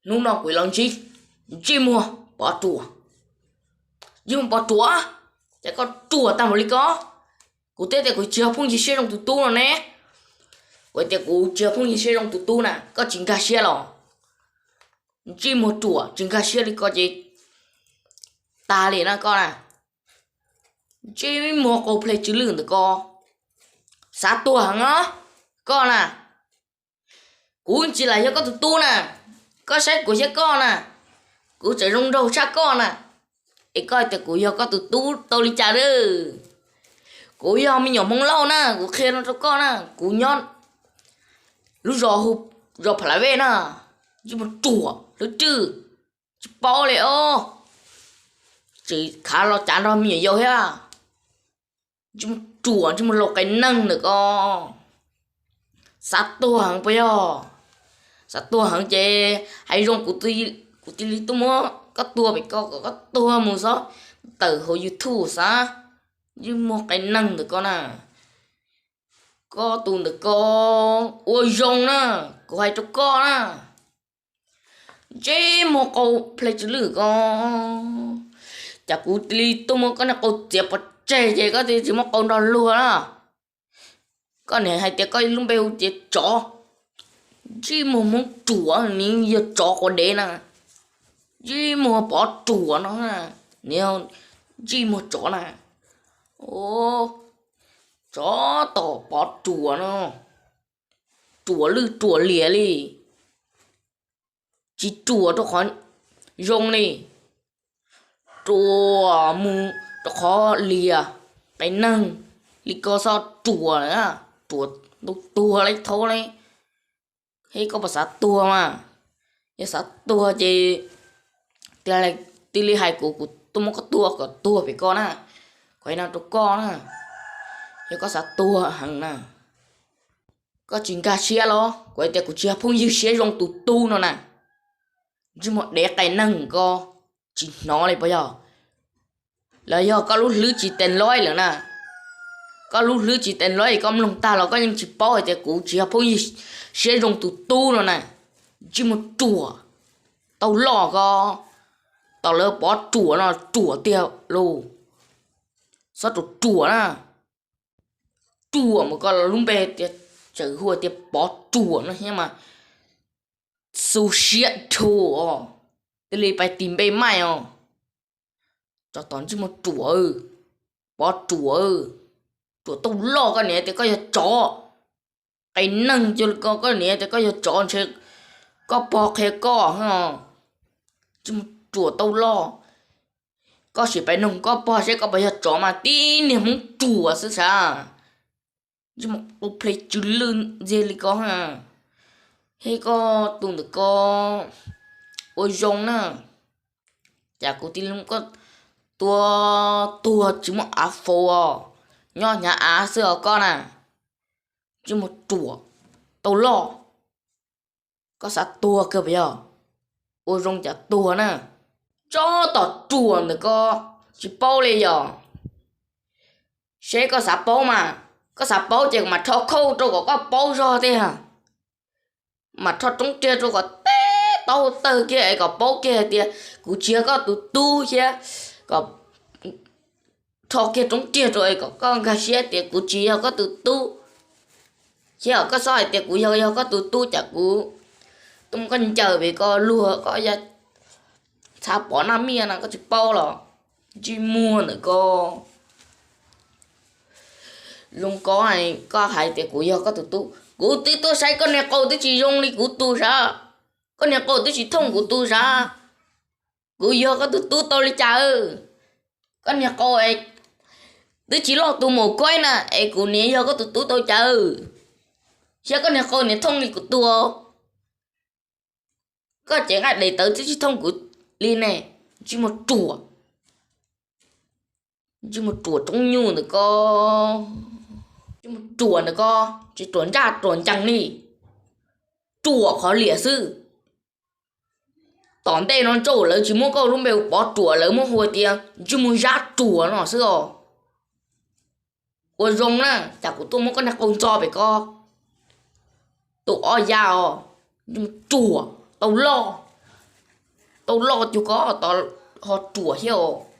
Hnub no kuv los ntsib ntsej muag Pov Ruam. Ntsej muag Pov Ruam, cas koj ruam tag npaum li ko? Kuv twb tias kuv tsis yog phooj ywg siab zoo tus tub no ne. Kuv tias kuv tsis yog phooj ywg siab zoo tus tub na, koj tsis nkag siab los? Ntsej muag ruam tsis nkag siab li ko ces tag li na koj na. Ntsej muag qau ple tsw lwj ntawm ko, xav tuag heev os koj na. Kuv tsis lam yog koj tus tub na, koj saib kuv thiab koj na, kuv tseem zoo nraug tshaj koj na, es koj hais tias kuv yog koj tus tub tau li cas lawm? Kuv yog me nyuam Hmoob Lauj na, kuv qhia no rau koj na, kuv nyob lub zos hu zos Pha La Vej na. Ntsej muag ruam hlwb rwj, tsis paub li os, tseem khav los cav nrog me nyuam yaus thiab. Ntsej muag ruam, ntsej muag laus qai neeg ntawm ko, xav tuag heev puas yog? Xav tuag heev ces hais zoo kuv, kuv cia li tuaj muab koj tua pem ko kom koj tuag mus txhob tawm hauv YouTube xav. Ntsej muag qai neeg ntawm ko na, koj tus ntawm ko ua zoo na, kuv hais rau koj na. Ntsej muag qau ple tsw lwj ko, cas kuv cia li tuaj muab koj niag qau txiav pov tseg ces koj tsis muab qau nrog luag na. Koj niam hais tias koj lub npe hu tias tsov, ntsej muag Hmoob ruam, nws yog tsov quav dev na. Ntsej muag Pov Ruam no, nws ntsej muag tsov na. Tsov tom Pov Ruam no, ruam lwj ruam liam li, tsis ruam rau qhov zoo li, ruam mus rau qhov liam, qai neeg li ko txhob ruam, ruam ntau tuag li thaub li. Hej, koj puas xav tuag mas? Yog xav tuag ces cia li hais kuv, kuv tuaj muab koj tua kom tuag pem ko na. Kuv hais no rau koj na, yog koj xav tuag heev na, koj tsis nkag siab los? Kuv hais tias kuv tsis yog phooj ywg siab zoo tus tub no na. Ntsej muag dev qai neeg ko, tsis hnov li puas yog? Los yog koj lub hlwb tsis tes loib lawm na? Koj lub hlwb tsis tes loib, koj mloog tag los koj yeej tsis paub hais tias kuv tsis yog phooj ywg siab zoo tus tub no na. Ntsej muag ruam, tau loj ko, tom lawv Pov Ruam no ruam tiag lauj. Txhob ruam ruam na, ruam mus koj lub npe tias, tseem hu tias Pov Ruam no thiab mas xu siab dhau os, cia li pais tis npe maij os. Tsov tom ntsej muag ruam, Pov Ruam, ruam tau loj, koj niam tias koj yog tsov, qai neeg cia li ko, koj niam tias koj yog tsov ntshe koj pog qhia koj. Ntsej muag ruam tau loj, koj sim pais noog koj pog seb koj puas yog tsov mas tib niag Hmoob ruam xwb sav. Ntsej muag qau ple tsw lwj ntxiag li ko, hej koj tus ntawm ko ua zoo na, cas kuv cia li muab koj tua tuag tsis muaj av faus os, nyob hnyav av xwb os koj na. Ntsej muag ruam tau loj, koj xav tuag kawg puas yog? Ua zoo cas tuag na. Tsob tom ruam ntawm ko, tsis paub li yog? Seb koj xav paub mas, koj xav paub ces kuv mam rho khauj rau kom koj paub zog tiag, mam rho roob riag rau kom teb taub hau tawg kiag es kom paub kiag hais tias kuv tsis yog koj tus tub thiab, kom rho kiag roob riag rau es kom koj nkag siab tias kuv tsis yog koj tus tub, thiab kom koj txhob hais tias kuv yog, yog koj tus tub cas kuv tuaj muab koj ncaws pem ko luag koj ya txha pov naj miaj no koj tsis paub los? Ntsej muag ntawm ko, zoo ko, koj hais tias kuv yog koj tus tub, kuv twb tuaj saib koj niag qau twb tsis zoo li kuv tus sav, koj niag qau twb tsis thooj kuv tus sav, kuv yog koj tus tub tau li cas? Koj niag qau twb tsis loj tus maum koib na es kuv niam yog koj tus tub tau cas? Thiab koj niag qau niag thooj li kuv tus, koj cev nqaij daim tawv twb tsis thooj kuv li ne. Ntsej muag ruam, ntsej muag ruam roob nyuj ntawm ko, ntsej muag ruam ntawm ko, tsis ruam ntsaj ruam ncees li, ruam qhov liam xwb. Tom ntej no ntsauj lawv tsis muab koj lub npe hu Pov Ruam, lawv muab hu tias ntsej muag Zab Ruam no xwb os. Ua zoo na, cas kuv tuaj muab koj niag qau ntxo pem ko, tus ob ya os, ruam tau loj. tau loj cuag koj tod ho ruam thiab.